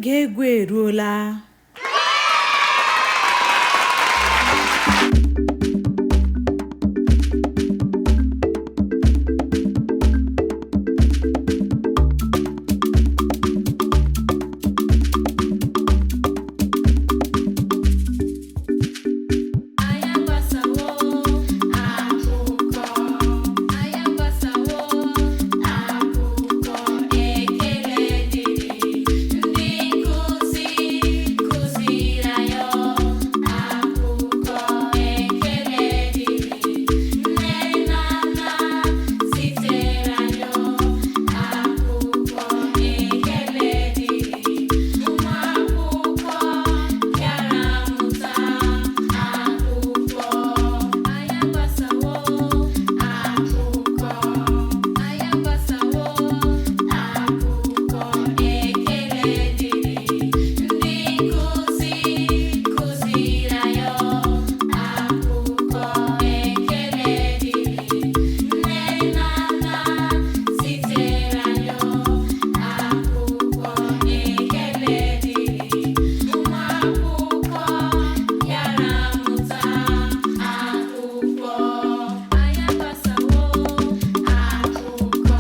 Oge egwu eruola. Anyị agbasawo akụkọ, anyị agbasawo akụkọ, ekele dịrị ndị nkụzi kụziri anyị akụkọ, ekele dịrị nne na nna zitere anyị akụkọ, ekele dịrị ụmụ akwụkwọ bịara mụta akụkọ. Anyị agbasawo akụkọ, anyị agbasawo akụkọ, ekele dịrị ndị nkụzi kụziri anyị akụkọ, ekele dịrị nne na nna zitere anyị akụkọ, ekele dịrị ụmụ akwụkwọ bịara mụta akụkọ. Anyị agbasawo akụkọ,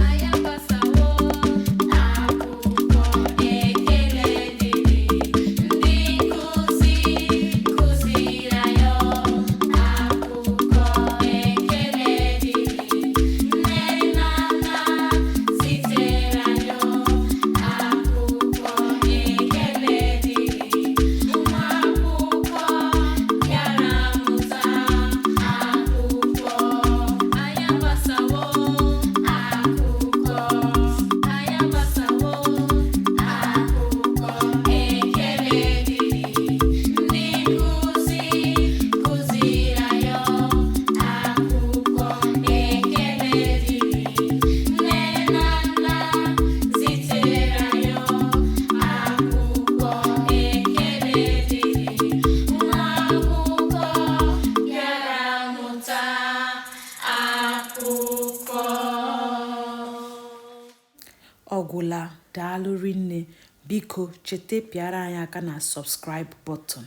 anyị agbasawo akụkọ, ekele dịrị ndị nkụzi kụziri anyị akụkọ, ekele dịrị nne na nna zitere anyị akụkọ, ekele dịrị ụmụ akwụkwọ bịara mụta akụkọ. Anyị agbasawo akụkọ, anyị agbasawo akụkọ, ekele dịrị ndị nkụzi kụziri anyị akụkọ, ekele dịrị nne na nna zitere anyị akụkọ, ekele dịrị ụmụ akwụkwọ bịara mụta akụkọ. Ọ gwụla, daalụ rinne. Biko cheta pịara anyị aka na subscribe button.